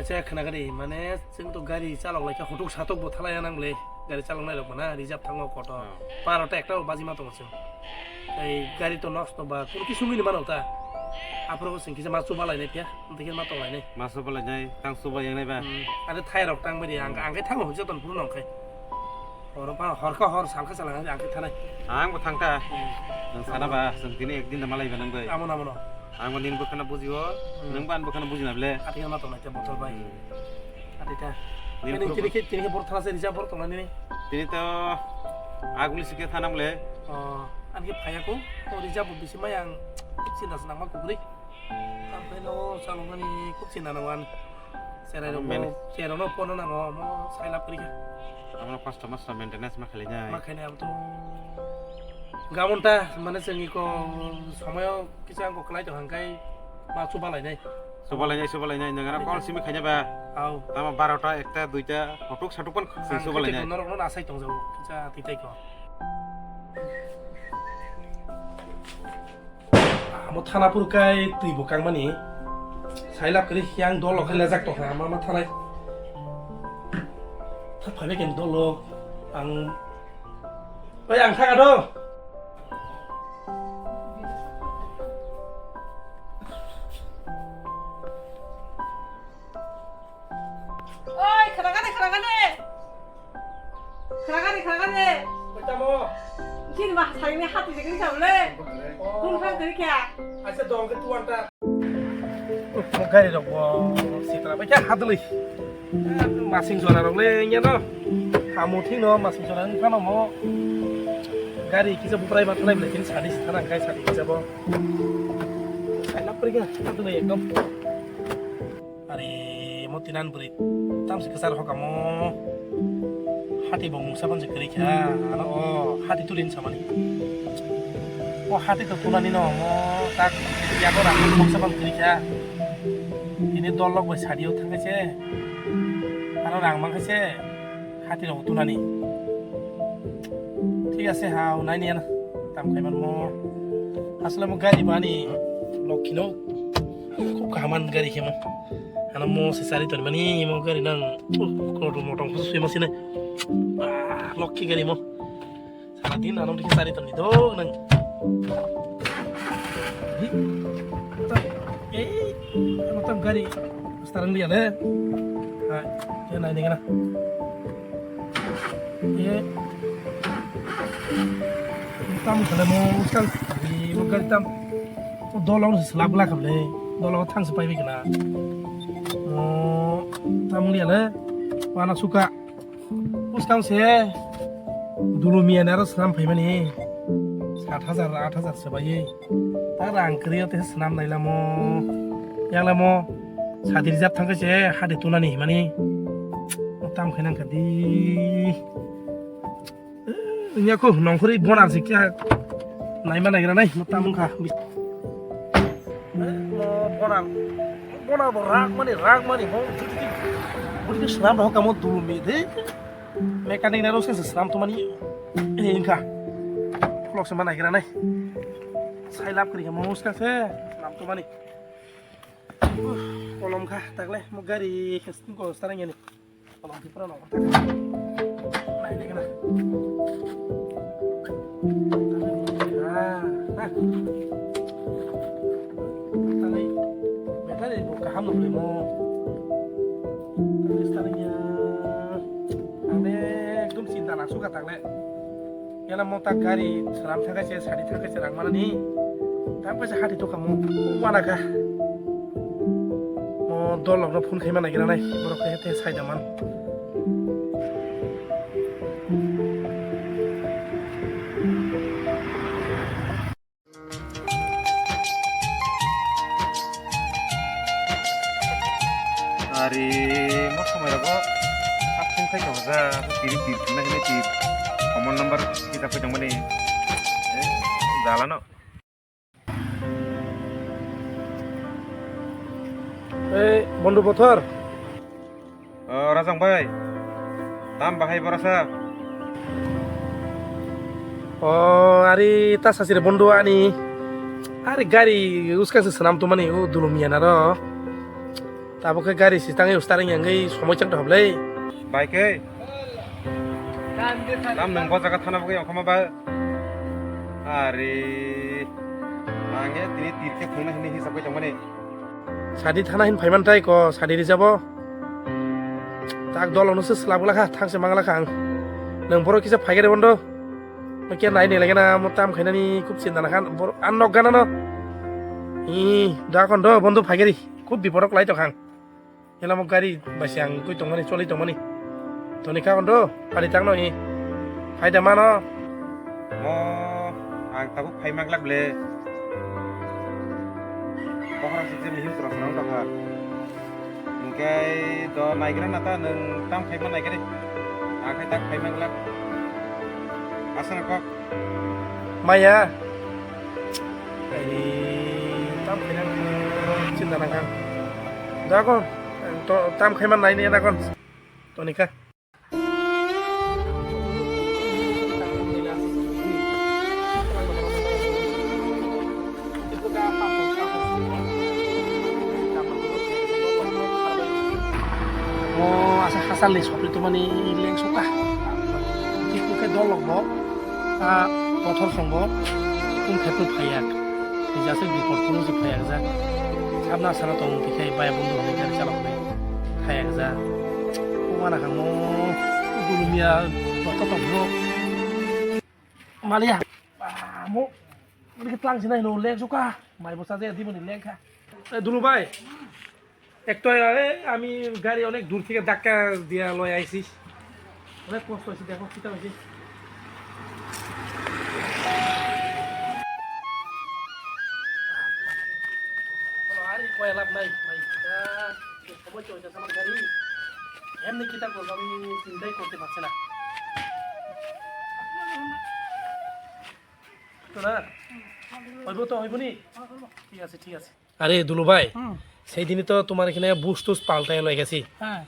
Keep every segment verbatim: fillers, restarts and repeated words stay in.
Acha khna gari, mane chwng to gari chalok lai kha, hutuk satuk bo thalai ya nang le, gari chalok nai rok bo na, reserve thango kotor. Oh. Barota ekta bo baji ma tongo chwng. Ei gari to nosto ba, kun ki sungwi ni mano ta. Aphuru bo chwng kisa ma chuba lai nai phiya, tei khe ma tong lai nai. Ma chuba lai nai, tang chuba yang nai ba. Hmm, are thai rok tang bari, ang, hmm, ang khe thango hujja ton phuru nong khai. Oro pa hor ka hor, sal ka sal ang khe thanai. Ang bo thang ta. Hmm. Nang sana ba, chwng tini ekdin da malai ba nang bai. Amo na, amo na. Ang bo nini bwkhano bujio, hmm, nwng bo ani bwkhano bujina bile. Athikhe ma tongnai te botol bai. Hmm. Athikhe. Nini tini, khuruk tini khe, tini khe bor thana se reserve bor tongnai nini. Tini to aguli sikhe thana bile. Oh, ani khe phaya ko. O reserve bo bisi mai ang sinda se nangma kugri. Tam phai no chalokmani kuk sinda nang wan. Cherai rok men- bo, cherai rok no phone nango, mo sai lab kri kha. Amo kosto mosto maintenance ma khlai nai. Ma khainai abo to. Gamon ta, mane chwng iko somoyo kisa ang ko khlai tong hang kai ma chuba lai nai. Chuba lai nai, chuba lai nai, nwng ara call simi khaina ba. Au. Tamo barota, ekta, duita, hotuk satuk pan chwng chuba lai nai. Norok no asai tong jago, kisa titai ko. Amo thana phuru kai twi bo kangmani. Sailap kwrwi yang dolo khe lejak tongkha ama ma thanai. Thak phaibai khe dolo ang. Oi ang thaka do. Oi, khwragani, khwragani. Khwragani, khwragani. Oi, tamo. Chini ma, saini hati de kini sabole. Oh. Kun khan kiri kya? Asa dong ke tuan ta. Gari rok bo sitra bai kya hadli. Masing jora rok le nya no. Hamu thino masing jora ni phano mo. Gari kisa buprai ma thanai bole kini sadi sitra nang kai sadi kisa bo. Sai lap kiri kya hadli ekdom. Are, mo tinan bwrwi tamsi kwchar hokamo. Hati bo mungsa bansi kwrwi kha, ano o hati tulin samani. O hati to tunani no mo tak yago rang mungsa ban kwrwi kha. Ini dolok bai sadio thangkhe se. Ano rang mangkhe se. Hati rok tunani. Thik ase, ha, naini ano. Tam khai man mo. Asle mo gari bani lokhi no. Khub kaham an gari khe mo. Ano mo se sari ton mani mo gari nang. Ko to motong khusu sui masine. Ah, lokhi gari mo. Sara din ano dikhe sari ton ni dog nang. Hi. Tam, eh, ano tam gari. Starang dia le. Ha, dia naini kana. Ye. Tam khala mo uskang. Ye mo gari tam. O dolong se selap gula kable. Dolong thang se pai bikna. Mo tam liya le. Wana suka. Uskang se. Dulu miya naro selam pai mani. Sat hajar, at hajar se bai. Ta rang kwrwi o te swnam nai lamo. Yang lamo sadi rijak thang khe se hadi tunani himani. Tam khai nang kha di. Nya ko nongkhorwi bonar se kya naima naigra nai mo tam wngkha. Mo bonar, bonar bo rak mani, rak mani mo. Budi swnam rok kamo dulmi de. Mechanic na roseng se swnam tumani. Ini wngkha. Vlog se ma naigra nai. Sai lab kri mo uska se swnam tumani. Kolom kha takle mo gari ko starang yani. Kolom ki pura no. Nai de kana. Ah, ah. Tangai, battery bo kaham no mo. Tangai staranya. Ang de ekdom chinta na suka takle. Yala mo ta gari selam thangkai se, sadi thangkai se rang manani. Tam kaisa hati to kamo. Wana ka. Mo dolok no phone khai mana gira nai. Borok khai te sai da man. Ari mo somoi rogo hap phone khai tongo ja, tiri tir phone khai tir, phone number kita phai tongmani, eh, jalano. Ei, Bondu Bothor. O, Rajang bai. Tam bahai borasa. O, ari ta sasire Bondu ani. Ari gari uska se swnam tumani, o dulum yana ro. Tabuk khe gari si tangwi ustaring yangwi somoi chang tong hablai. Bai khe. Tam nwng bo jaga thana bagwi ongkhama ba. Are. Ang e tini tir khe phungna hini hisab khe tongmani. Sadi thana hin phaiman tai ko sadi rijabo. Tak dol ono se slap glakha thangse manglakha ang. Nwng borok kisa phaigari bondo. Khe nai ni lagena mo tam khainani khub chinta nakhan bor an nok gana no. I da kon do bondo phaigari khub bipodok lai tokhang. Ela mo gari bai se ang koi tongmani choli tongmani. Toni ka kon do pari tang no i. Hai da mano. Mo ang tabuk phai maglak ble. Bokhorok sikse mihim srok srok tokha. Hingke do naigra nata nwng tam khaima naigra. Ang khai tak khaima glak. Asana kok. Maya. Ai, tam khaina chinta nang kang. Dakon, to tam khaima nai ni dakon. Tonika. O asa hasalni sopri tumani leng suka. Iku khe dolok bo, a, kothor songbo, tum khe tum phayak. Nijase bipor phuru si phayak jak. Sabna sana tong twi khai baya bundu hwnwi gari chalok nai. Thayakjak. Wana kamo dulumya boto tongbo. Maliya. Amo. Ini tlang sini lo lek suka. Mai bosa je di mani lek kha. Eh, Dulu bhai. Ek to, eh, ami gari onek dur theke dhakka diya loi aisi. Onek kosto hoiche, dekho, kita hoiche. Ari koi lab nai, bhai. Kita, সমস্যা হইতেছে আমার গাড়ি। এমনি কিতা করবো, আমি চিন্তাই করতে পারছি না। তো না? হইব তো, হইব নি? ঠিক আছে, ঠিক আছে। আরে দুলু ভাই, হুম। সেই দিনই তো তোমার এখানে বুশ টুশ পাল্টাই লয়ে গেছি। হ্যাঁ।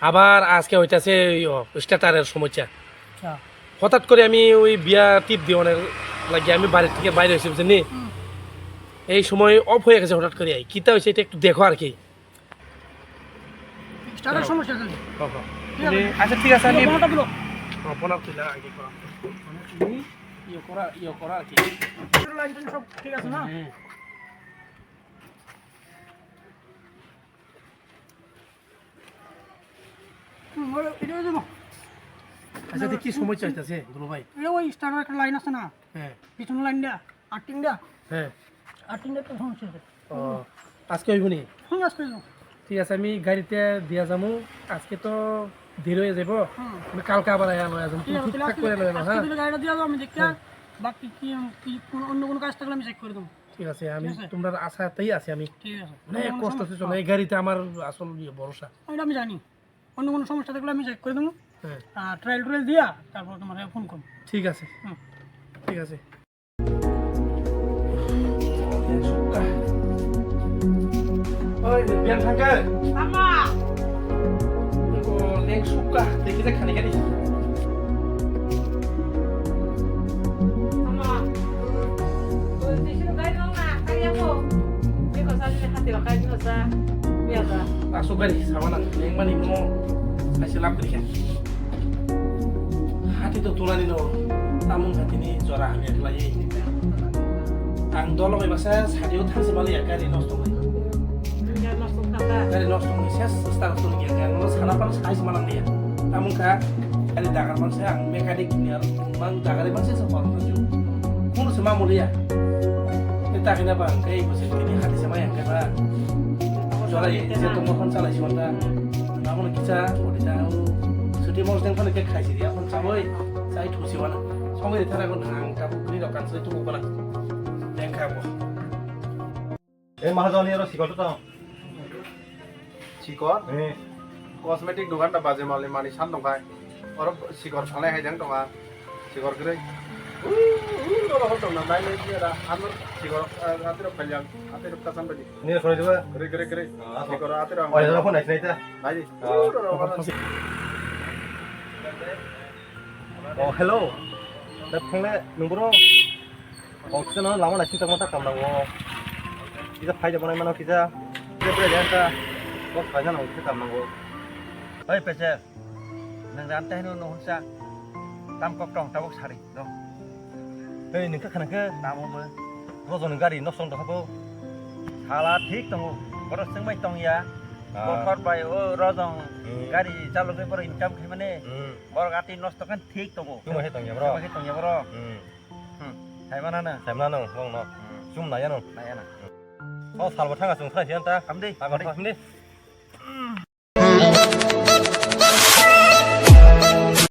আবার আজকে হইতাছে ওই, ও, স্টার্টারের সমস্যা। আচ্ছা। হঠাৎ করে আমি ওই বিয়া টিপ দিওনের লাগি আমি বাড়ি থেকে বাইরে হয়েছি, বুঝলি? হুম। এই সময় অফ হয়ে গেছে হঠাৎ করে। কিতা হয়েছে এটা একটু দেখো আর কি। স্টার্টার সমস্যা আছে। হ্যাঁ, হ্যাঁ। ঠিক আছে। তুমি, আচ্ছা, ঠিক আছে, আমি বনাটা দিলো। হ্যাঁ, বনাটা দিলা আগে করা। মানে তুমি ইয়ে করা, ইয়ে করা আর কি। লাইন টাইন সব ঠিক আছে না? হুম। হুম, ওই, এটা ওই দেবো। আচ্ছা, এটা কি সমস্যা হইতাছে, দুলু ভাই? এটা ওই স্টার্টার একটা লাইন আছে না? হ্যাঁ। পিছন লাইন দেয়া, আর্থিং দেয়া। হ্যাঁ। আর্থিং দেয়া তো সমস্যা হচ্ছে। ও, আজকে হইব নি? হুম, আজকে হইব। ঠিক আছে, আমি গাড়িতে দিয়া যামু। আজকে তো দেরি হয়ে যাইব। হুম। আমি কালকে আবার আয়া লয়া যামু। ঠিক আছে, তুমি তাহলে ঠিকঠাক আজকে, করে লয়া যাও, আজকে হ্যাঁ? তাহলে গাড়িটা দিয়া যাও, আমি দেখি হ্যাঁ। বাকি কি, কি কোনো, অন্য কোনো কাজ থাকলে আমি চেক করে দেবো। ঠিক আছে, আমি ঠিক আছে। তোমরা আশাতেই আছি আমি। ঠিক আছে। অনেক কোনো কষ্ট সমস্যা হচ্ছে, এই গাড়িতে আমার আসল ইয়ে ভরসা। এটা আমি জানি। অন্য কোনো সমস্যা থাকলে আমি চেক করে দেবো। হ্যাঁ। আর ট্রায়াল ট্রায়াল দিয়া তারপর তোমার ফোন করবো। ঠিক আছে। হুম। ঠিক আছে। Oy, biang thangkhe. Tama. Ego leng sukha, tei kisa khani khani. Tama. Oi, tei sini bai nong na, kaya ko. Biko sa jini hati lo kai biko sa. Biya sa. Asuk gari, sama na, leng mani mo, sai se lap kiri khe. Hati to tulani no, tamung hati ni jora hamya khlai. Ang dolo bai basa sadi o thanse bali ya gari nosto bai. Gari nosto kha. Gari nosto ni ses start to ni gari no sana pan sai se manam dia. Tamung kha gari dagar man se ang mechanic ni ar mang dagar man se sa pan ju. Kun se mamuli ya. Eta hina ba ang kai bo se ni hati se mai ang kai ba. Jora ye je to mo pan salai se wanda. Abo no kisa, odi ta, o, suti mos deng phano khe khaisi dia, phano chaboi, chai thusi wano. Songwi thara ko nang, ta bukri rok kan soi tubu bana. Deng kha bo. E mahajon ero sikol to. Sikol? Eh. Cosmetic dukan ta baje mali mani san dong khai. Oro sikol phalai hai dang tonga. Sikor kwrwi. Uu, uu, oro hor tongna nai nai khe da. Ano sikor, ah, atiro paljang, atiro kasan badi. Ni khoroi diba? Kwrwi, kwrwi, kwrwi. Ah, sikor atiro ang. Oi, oro phone nai sinai ta. Nai di. Ah. Uu, oro, oro. Oh, hello. Da phone le nung bro. Oh, kisa no lama nai sinta mata kam nango. Kisa phai da banai mano kisa. Kisa phai da ta. Kok saina nang khe tam nango. Oi Pecher, nang ran teh no hunsa. Tam kok tong tabok sari no. Hei, nang khe khana khe? Tamo mo. Rojoni gari nok song dohabo. Sala thik tongo. Borok sengmai tong ya. Ah. Bokhor bai o Rojong Hmm. gari chalok khe borok income khe mane. Hmm. Borok ati nosto khan thik tongo. Chuma khe tong ya bro. Chuma khe tong ya bro. Hmm. Hmm. Hai mana na? Hai mana no, bong no. Hmm. Chum na ya no. Na ya na. O salbo thanga chung thai siyan ta. Hamdi. Agor hamdi.